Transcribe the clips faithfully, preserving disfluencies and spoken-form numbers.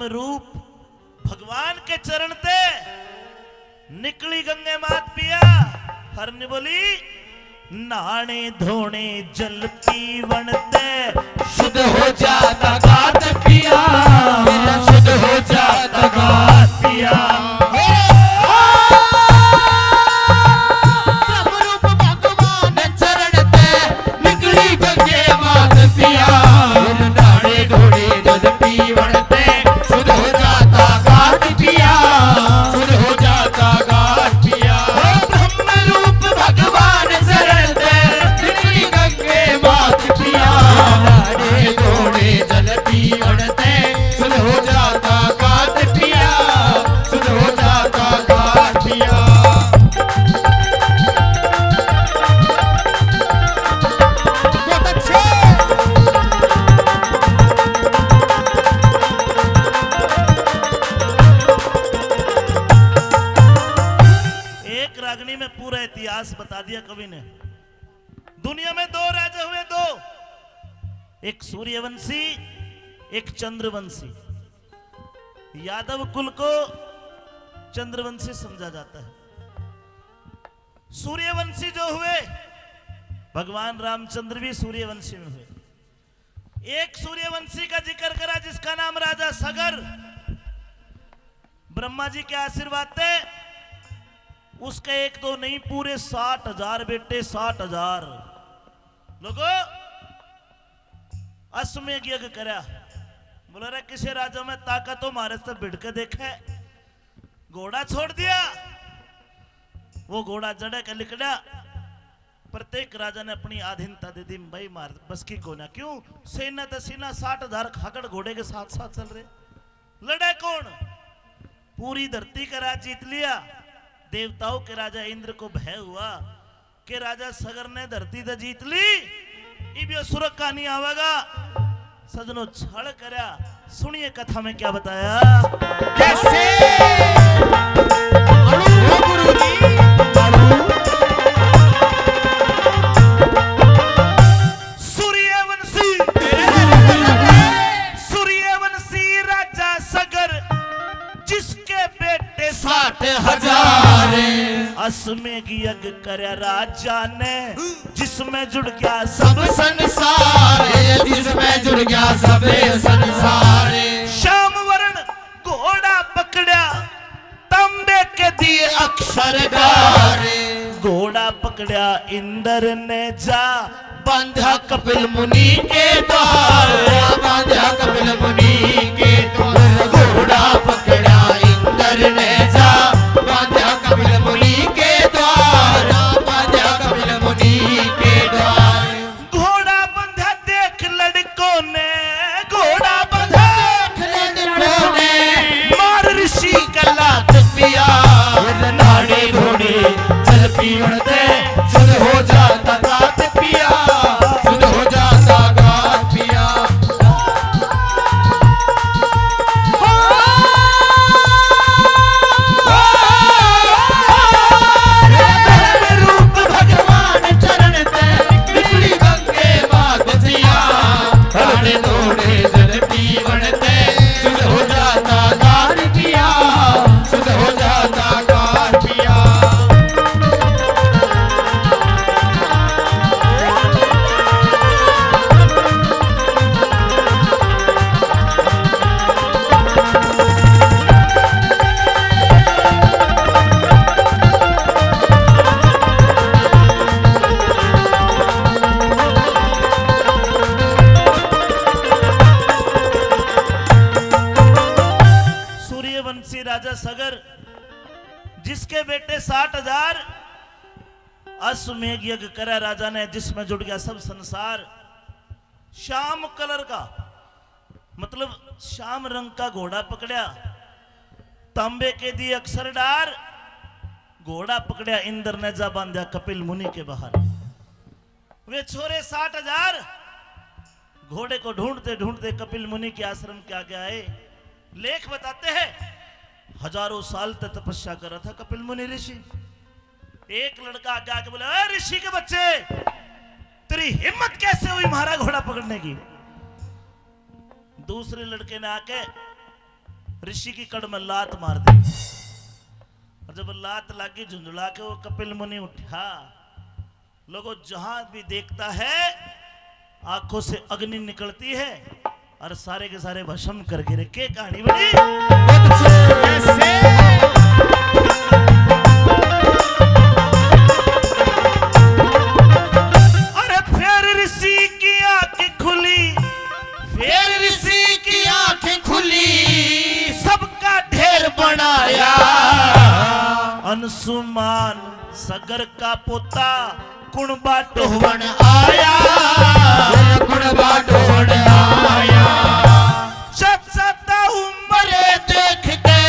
रूप भगवान के चरण ते निकली गंगे मात पिया। हरनी बोली, नहाने धोने जल पीवण ते शुद्ध हो जाता गात पिया, मेरा शुद्ध हो जाता गात पिया। प्रभु रूप भगवान चरण ते निकली गंगे मात पिया। नहाने धोने जल पीवण ते शुद्ध हो जाता गात पिया, शुद्ध हो जाता गात पिया। ब्रह्म रूप भगवान शरण ते निकली गंगे मात पिया। नहाने धोने जल पीवण ते शुद्ध हो जाता गात पिया, शुद्ध हो जाता गात पिया। बहुत अच्छे। एक रागनी में पूरा इतिहास बता दिया कवि ने। दुनिया में दो राजा हुए, दो, एक सूर्यवंशी, एक चंद्रवंशी। यादव कुल को चंद्रवंशी समझा जाता है। सूर्यवंशी जो हुए, भगवान रामचंद्र भी सूर्यवंशी में हुए। एक सूर्यवंशी का जिक्र करा जिसका नाम राजा सगर। ब्रह्मा जी के आशीर्वाद थे, उसके एक दो नहीं, पूरे साठ हजार बेटे, साठ हजार। लोगो, अश्वमेघ यज्ञ करा। बोला, रे, किसे राजा में ताकत हो, मारे से भिड़ के देखे। घोड़ा छोड़ दिया, वो घोड़ा जड़े के लिकड़ा। प्रत्येक राजा ने अपनी अधीनता दे दी, भाई, मार बस की कोना। क्यों? सेना तो सीना, साठ हजार खाकड़ घोड़े के साथ साथ चल रहे। लड़े कौन? पूरी धरती का राज जीत लिया। देवताओं के राजा इंद्र को भय हुआ कि राजा सगर ने धरती तो जीत ली, इब यो सुरख का नहीं आवेगा। सजनो, छल करया। सुनिए कथा में क्या बताया। कैसे? अड़ू हो गुरु जी, अड़ू। सूर्यवंशी, सूर्यवंशी राजा सगर, जिसके बेटे साठ हजार। अश्वमेघ यज्ञ करया राजा ने, जिसमें जुड़ गया सब संसार, जिसमें जुड़ गया सब संसार। श्याम वर्ण घोड़ा पकड़ा, तांबे के दिए अक्षर डारे। घोड़ा पकड़ा इंद्र ने जा, बांधा कपिल मुनि के द्वार, बांधा कपिल मुनि के द्वार। घोड़ा पकड़ा इंद्र ने जा, बांधा कपिल मुनि के द्वार, बांधा कपिल मुनि के द्वार। घोड़ा बंधा देख लड़कों ने, घोड़ा बंधा देख लड़कों ने, मार ऋषि का लात पिया। नाड़े घोड़े जल पीवण ते, शुद्ध हो जाता गात पिया, शुद्ध हो जाता गात पिया। रूप भगवान चरण ते निकली गंगे मात पिया। खाने धोने जल पीवण ते शुद्ध हो जाता गात पिया, शुद्ध हो जाता गात पिया। सूर्यवंशी राजा सगर, जिसके बेटे साठ हजार, अश्वमेघ यज्ञ करे राजा ने, जिसमें जुड़ गया सब संसार। श्याम कलर का, मतलब श्याम रंग का घोड़ा पकड़ा, तांबे के दिए अक्षर डार, घोड़ा पकड़ा इंद्र ने, जा बांध्या कपिल मुनि के बाहर। वे छोरे साठ हजार घोड़े को ढूंढते ढूंढते कपिल मुनि के आश्रम के आगे आए। लेख बताते हैं, हजारों साल तक तपस्या कर रहा था कपिल मुनि ऋषि। एक लड़का आगे आके बोला, "ए ऋषि के बच्चे, तेरी हिम्मत कैसे हुई म्हारा घोड़ा पकड़ने की?" दूसरे लड़के ने आके ऋषि की कड़ में लात मार दी। और जब लात लागी झुंझुला के, वो कपिल मुनि उठा, लोगों, जहां भी देखता है, आंखों से अग्नि निकलती है और सारे के सारे भस्म करके रखे। कहानी बनी। अरे, फिर ऋषि की आंख खुली, फिर ऋषि की आंख खुली, सबका ढेर बनाया। अंशुमान सगर का पोता, कुण बाटो बन आया, कुण बाटो बन आया। चाचा ताऊ मरे देख के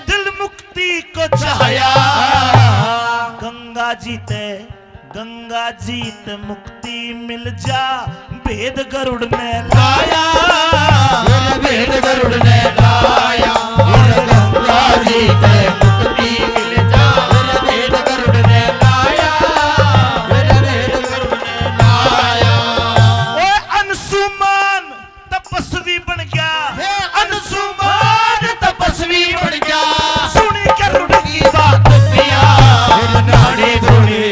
दिल मुक्ति को चाहया। गंगा जी ते, गंगा जी ते मुक्ति मिल जा, भेद गरुड़ ने लाया, भेद गरुड़ ने लाया। गंगा जी ते मुक्ति मिल जा, भेद गरुड़ ने लाया, भेद गरुड़ ने लाया। ओए अंशुमान तपस्वी बन गया, हे अंशुमान तपस्वी बन गया। सुनी गरुड़ की बात पिया, नाने धोने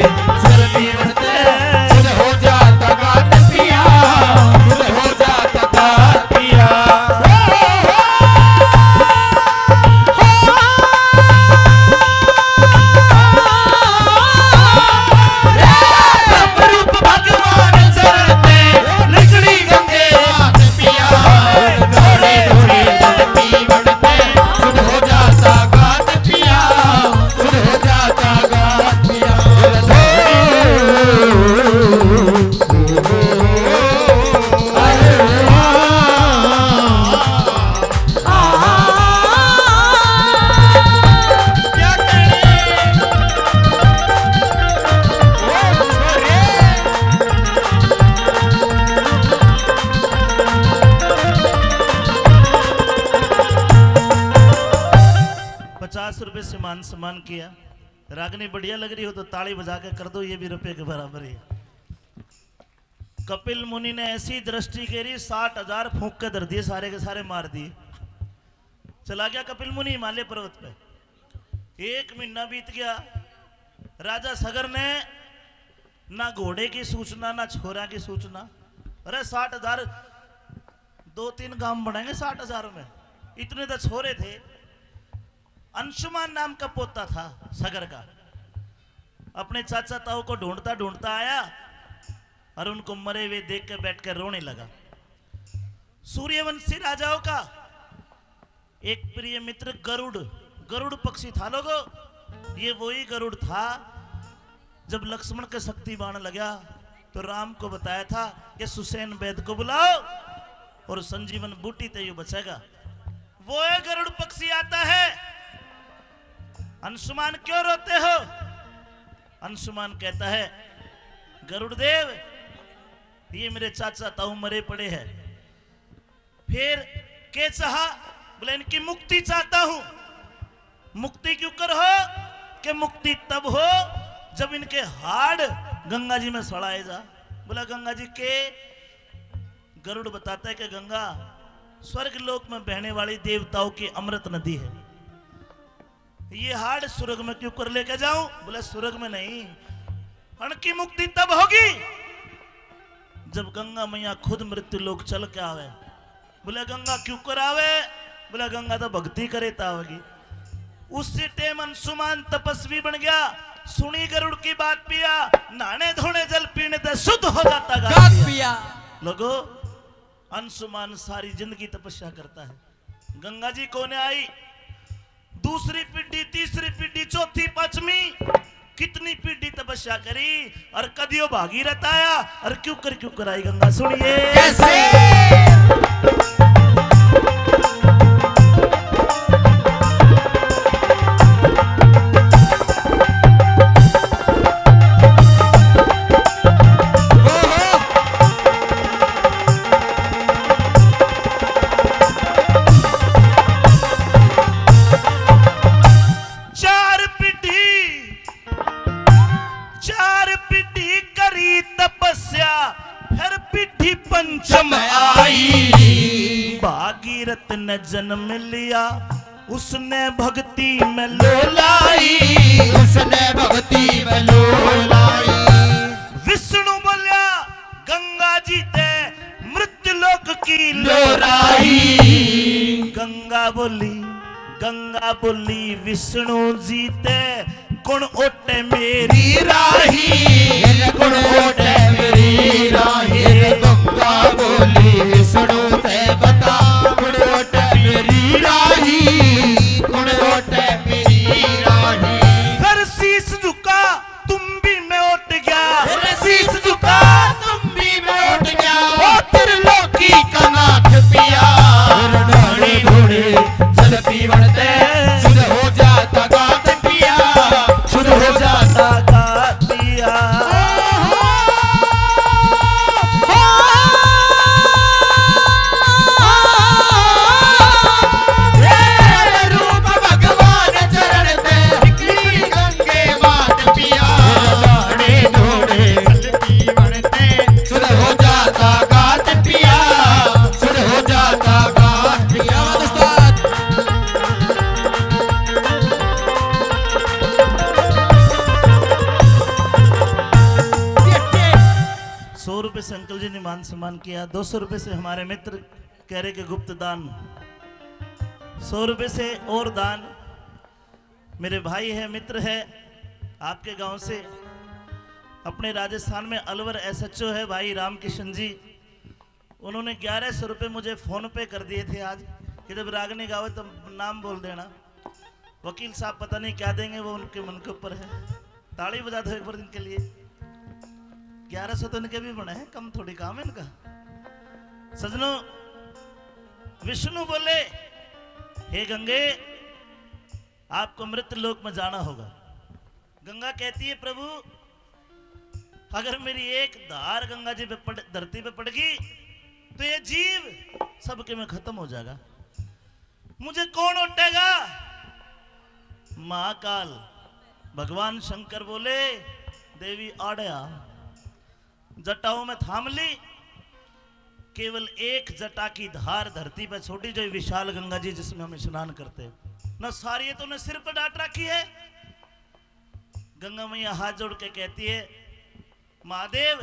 सुरती बनते, खुद हो जाता गात पिया, खुद हो जाता गात पिया। रूप भगवान चरण पे लिकड़ी गंगे हाथ पिया, थोड़े थोड़े जल पी बनते, खुद हो जाता गात पिया, खुद हो जाता गात पिया। पचास रुपए से मान सम्मान किया। रागनी बढ़िया लग रही हो तो ताली बजा के कर दो, ये भी रुपए के बराबर ही है। कपिल मुनि ने ऐसी दृष्टि करी, साठ हजार फूंक के धर दिए, सारे के सारे मार दिए। चला गया कपिल मुनि हिमालय पर्वत पे। एक महीना बीत गया। राजा सगर ने ना घोड़े की सूचना, ना छोरा की सूचना। अरे, साठ हजार, दो तीन गांव बनेंगे साठ हजार में, इतने तो छोरे थे। अंशुमान नाम का पोता था सगर का, अपने चाचा ताऊ को ढूंढता ढूंढता आया और उनको मरे हुए देख के बैठ कर रोने लगा। सूर्यवंशी राजाओं का एक प्रिय मित्र गरुड़, गरुड़ पक्षी था लोगो। ये वही गरुड़ था, जब लक्ष्मण के शक्ति बाण लगा तो राम को बताया था कि सुसेन वैद को बुलाओ और संजीवन बूटी ते यू बचेगा। वो है गरुड़ पक्षी आता है। अंशुमान, क्यों रोते हो? अंशुमान कहता है, गरुड़ देव, ये मेरे चाचा ताऊ मरे पड़े हैं। फिर के चाहा? बोले, इनकी मुक्ति चाहता हूं। मुक्ति क्यों कर हो? कि मुक्ति तब हो जब इनके हाड़ गंगा जी में सड़ाए जा। बोला, गंगा जी के? गरुड़ बताता है कि गंगा स्वर्ग लोक में बहने वाली देवताओं की अमृत नदी है। ये हाड़ स्वर्ग में क्यों कर लेके जाऊं? बोला, स्वर्ग में नहीं। अणकी मुक्ति तब होगी जब गंगा मैया खुद मृत्यु लोक चल के आवे। बोला, गंगा क्यों कर आवे? बोला, गंगा तो भक्ति करे तो आवेगी। उसी टाइम अंशुमान तपस्वी बन गया, सुनी गरुड़ की बात पिया, नहाने धोने जल पीने ते शुद्ध हो जाता गात पिया। लोगो, अंशुमान सारी जिंदगी तपस्या करता है। गंगा जी कोने आई, दूसरी पीढ़ी, तीसरी पीढ़ी, चौथी, पांचवी, कितनी पीढ़ी तपस्या करी और कदियो भागीरथ आया और क्यों कर, क्यों कर आई गंगा। सुनिए कैसे। चार पीढ़ी, चार पीढ़ी करी तपस्या, फिर पीढ़ी पंचम आई। तीरथ ने जन्म लिया, उसने भक्ति में लो लाई। उसने भक्ति में लो लाई। विष्णु बोलिया गंगा जी ते मृत्यु लोक की लो राही। गंगा बोली, गंगा बोली विष्णु जी ते, कुण ओटे मेरी राही? कुण ओटे मेरी राही? गंगा बोली विष्णु ते बता, कुण ओटे मेरी राही? कुण ओटे मेरी राही? फिर शीश झुका, तुम भी मैं ओट गया। फिर शीश झुका, तुम भी मैं ओट गया। ओ त्रिलोकी का नाथ पिया। फिर ढाणे ढोणे जल पीवण ते, शुद्ध हो जाता गात पिया। शुद्ध हो जाता गात पिया। रूप भगवान चरण ते निकली गंगे मात पिया। ढाणे ढोणे जल पीवण ते, शुद्ध हो जाता गात पिया। शुद्ध हो जाता गात पिया। उस्ताद। सौ रुपए से अंकल जी ने मान सम्मान किया, दो सौ रुपए से हमारे मित्र कह रहे कि गुप्त दान, सौ रुपए से और दान। मेरे भाई है, मित्र है आपके गांव से, अपने राजस्थान में अलवर एसएचओ है भाई रामकिशन जी, उन्होंने ग्यारह सौ रुपये मुझे फोन पे कर दिए थे आज कि जब रागनी गावे तो नाम बोल देना। वकील साहब पता नहीं क्या देंगे, वो उनके मन के ऊपर है। ताली बजा दो एक बार इनके लिए। ग्यारह सौ तो इनके भी बने हैं, कम थोड़ी काम है इनका। सजनों, विष्णु बोले, हे गंगे, आपको मृत्यु लोक में जाना होगा। गंगा कहती है, प्रभु, अगर मेरी एक धार गंगा जी पे पड़, धरती पे पड़ गई, तो ये जीव सबके में खत्म हो जाएगा। मुझे कौन उठेगा? महाकाल। भगवान शंकर बोले, देवी आड़े आ। जटाओं में थाम ली, केवल एक जटा की धार धरती पर छोड़ी, जो विशाल गंगा जी जिसमें हम स्नान करते हैं। न सारी, ये तो ने सिर पर डाट रखी है। गंगा मैया हाथ जोड़ के कहती है, महादेव,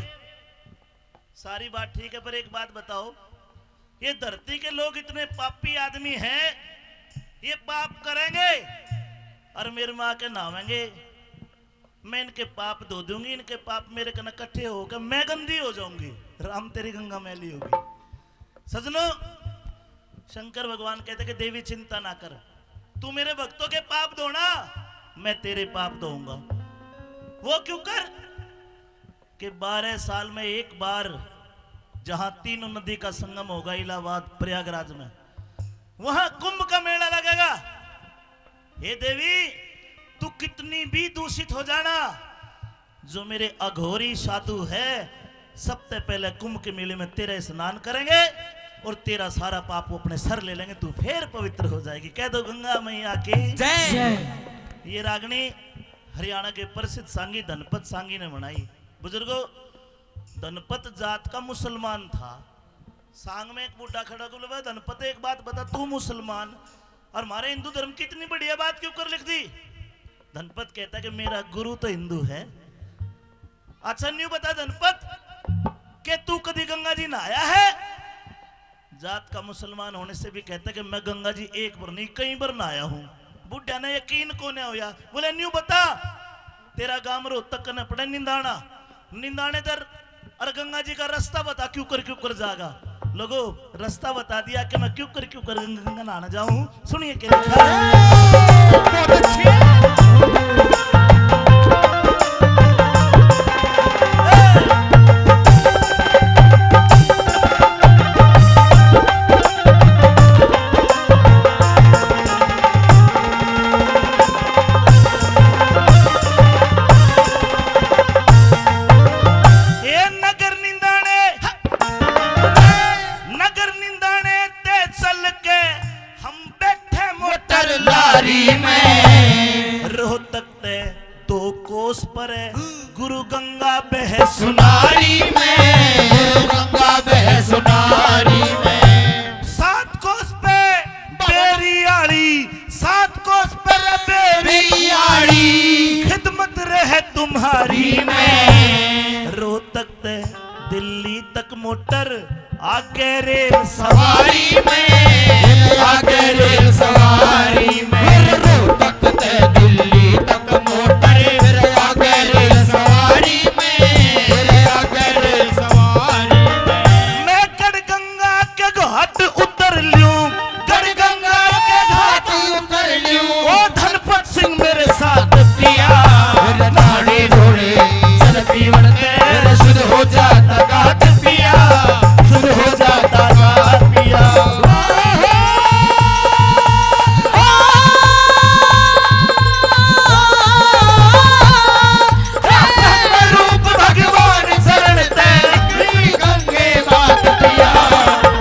सारी बात ठीक है, पर एक बात बताओ, ये धरती के लोग इतने पापी आदमी हैं, ये पाप करेंगे और मेरे माँ के नहावेंगे, मैं इनके पाप धो दूंगी, इनके पाप मेरे कने इकट्ठे होकर मैं गंदी हो जाऊंगी। राम, तेरी गंगा मैली होगी। सजनों, शंकर भगवान कहते कि देवी, चिंता ना कर, तू मेरे भक्तों के पाप धोना, मैं तेरे पाप धोऊंगा। वो क्यों कर कि बारह साल में एक बार जहां तीनों नदी का संगम होगा इलाहाबाद प्रयागराज में, वहां कुंभ का मेला लगेगा। हे देवी, तू कितनी भी दूषित हो जाना, जो मेरे अघोरी साधु है, सबसे पहले कुंभ के मेले में तेरा स्नान करेंगे और तेरा सारा पाप वो अपने सर ले लेंगे, तू फिर पवित्र हो जाएगी। कह दो गंगा मैया की जय। जय। ये रागनी हरियाणा के प्रसिद्ध सांगी धनपत सांगी ने बनाई। बुजुर्गो, धनपत जात का मुसलमान था। सांग में एक बूढ़ा खड़ा, बोले, "भाई धनपत, एक बात बता, तू मुसलमान और हमारे हिंदू धर्म की इतनी बढ़िया बात क्यों कर लिख दी?" धनपत कहता कि मेरा गुरु तो हिंदू है। अच्छा, न्यू बता धनपत, के तू कदी गंगा जी नहाया है? जात का मुसलमान होने से भी कहता कि मैं गंगा जी एक बार नहीं, कई बार नहाया हूँ। बूढ़ा ने यकीन कोने होया, बोले, "न्यू बता, तेरा गांव रोहतक कने पड़े निंदाना, निंदाने दर और गंगा जी का रास्ता बता, क्यों कर, क्यों कर जागा?" लोगो, रास्ता बता दिया कि मैं क्यों कर, क्यों कर गंगा नहाना जाऊं। सुनिए के बहुत अच्छी। ए नगर निंदाने, नगर निंदाने ते चल के हम बैठे मोटर लारी में। रोहतक ते दो कोस पर गुरु गंगा बह सुनारी में। गुरु गंगा बह सुनारी में। सात कोस पे मोटर आगे रेल सवारी में, आगे रेल सवारी में। रोहतक ते दिल्ली तक मोटर, आगे रेल सवारी में, आगे रेल सवारी में। मैं गढ़ गंगा के घाट उतर ल्यूं, गढ़ गंगा के घाट उतर ल्यूं। ओ धनपत सिंह मेरे साथ पिया, नहाने धोने चल पीवन ते, शुद्ध हो जाता गात पिया, शुद्ध हो जाता गात पिया। रूप भगवान शरण ते निकली गंगे मात पिया,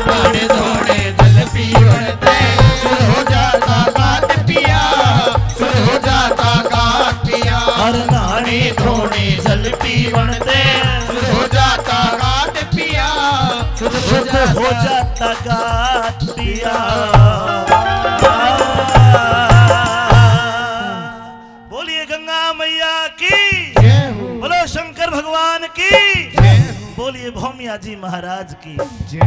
नहाने धोने जल पीवन ते, शुद्ध हो जाता गात पिया, शुद्ध हो जाता गात पिया। हर नहाने धोने जल पीवन ते, शुद्ध हो जाता गात पिया, शुद्ध हो जाता गात पिया। बोलिए गंगा मैया की, जय हो। बोलो शंकर भगवान की, जय हो। बोलिए भौमिया जी महाराज की, जय।